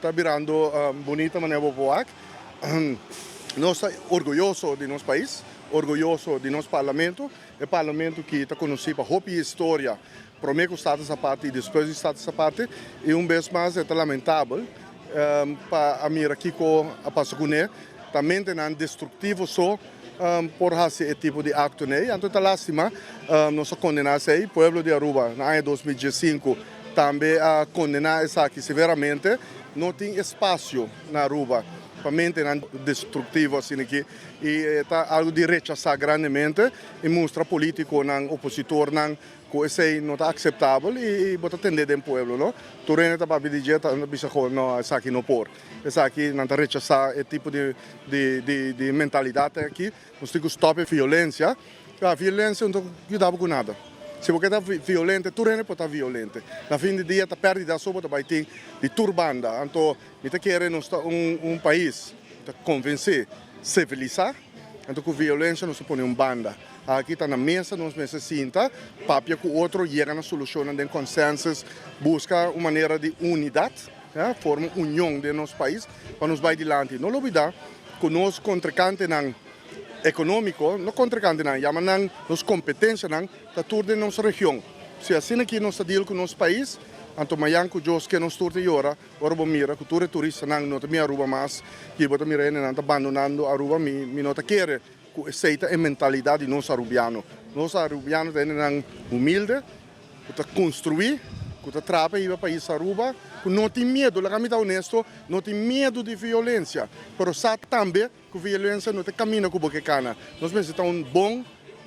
Ta birando bunita manera bo por wak. Nos ta orguyoso di nos pais, orguyoso di nos parlamento. E parlamento ki ta konosí pa hopi historia promé ku Status Aparte i despues di Status Aparte. I un bes mas e ta lamentabel pa a mira kiko a pasa kuné. Ta mentenan destruktivo so por hasi e tipo di aktonan ei. Anto ta lastima, nos a kondená esei. Pueblo di Aruba na aña 2015 tambe a kondená esaki severamente. No tin espasio na Aruba pa mentenan destruktivo asina aki i ta algu di rechasá grandemente i mustra polítikonan, opositornan ku esei no ta akseptabel i bo ta tendé den pueblo, no. Tur hende ta papia di dje, ta bisa ku no, esaki no por. Esaki nan ta rechasá e tipo di mentalidat aki. Nos tin ku stòp e violensia. Violensia no ta yuda bo ku nada. Si bo ke ta violente, tur hende por ta violente. Na fin di dia ta pèrdida so bo ta bai tin di tur banda. Anto mi ta kere nos ta un pais ta konvensé, sivilisá. Anto ku violensia nos ta pone un banda. Aki ta na mesa nos mester sinta, papia ku otro, yega na solushonnan den konsensus, buska un manera di unidat. Forma un union den nos pais pa nos bai dilanti. No lubida ku nos kontrinkantenan ekonómiko, no kontrinkantenan, yama nan nos kompetensianan, ta tur den nos region. Si asina aki nos ta deal ku nos pais, anto mayan ku Dios ke nos tur ta yora ora bo mira ku tur e turistanan no ta mira Aruba mas, i bo ta mira hendenan ta bandonando Aruba, mi no ta kere ku esei ta e mentalidat di nos arubiano. Nos arubiano ta hendenan humilde, ku ta konstruí, ku ta traha pa hiba pais Aruba, ku no tin miedu, laga mi ta honesto, no tin miedu di violensia, pero sa tambe ku violensia no ta e kaminda ku bo ke kana. Nos mester ta un bon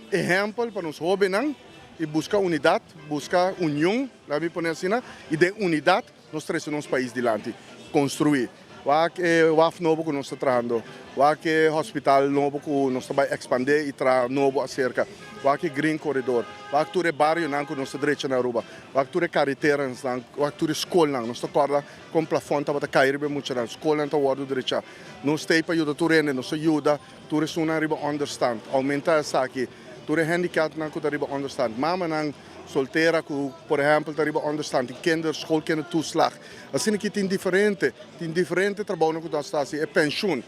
ehèmpel pa nos hóbennan i buska unidat, buska union, laga mi pone asina, i den unidat nos trese nos pais dilanti, konstruí. Wak e waf nobo ku nos ta trahando, wak e hospital nobo ku nos ta bai ekspandé i traha nobo aserka, wak e Green Corridor, wak tur e barionan ku nos ta drecha na Aruba, wak tur e kareteranan, wak tur e skolnan. Nos ta kòrda kon plafòn tabata kai riba e muchanan, skolnan ta wòrdu drechá. Nos ta ei pa yuda tur hende, nos ta yuda tur esunnan riba ònderstant, oumentá esaki, tur e hèndikèpnan ku ta riba ònderstant, mamanan soltera ku por ehèmpel ta riba ònderstant, tin kinder, schoolkindertoeslag. Asina ki tin diferente, tin diferente trabounan ku nos ta hasi, e penshun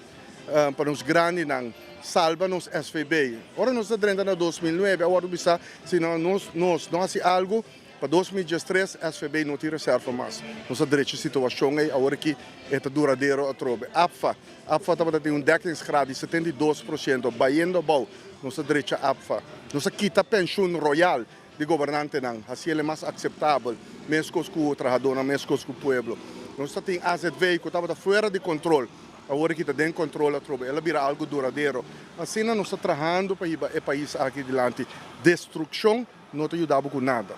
pa nos grandinan, salba nos SVB. Ora nos ta drenta na 2009 a wòrdu bisa si no nos nos no hasi algu pa 2013 SVB no tin reserva mas. Nos a drecha e situashon ei, awor aki e ta duradero atrobe. APFA, APFA tabata tin un dekkingsgraad di 72%, bayendo abou. Nos a drecha APFA. Nos a kita penshun royal di gobernantenan, hasi el e mas akseptabel, meskos ku trahadónan, meskos ku pueblo. Nos ta tin AZV ku tabata fuera di kontrol, awor aki ta den kontrol atrobe. El a bira algu duradero. Asina nos ta trahando pa hiba e pais aki dilanti. Destrukshon no ta yuda bo ku nada.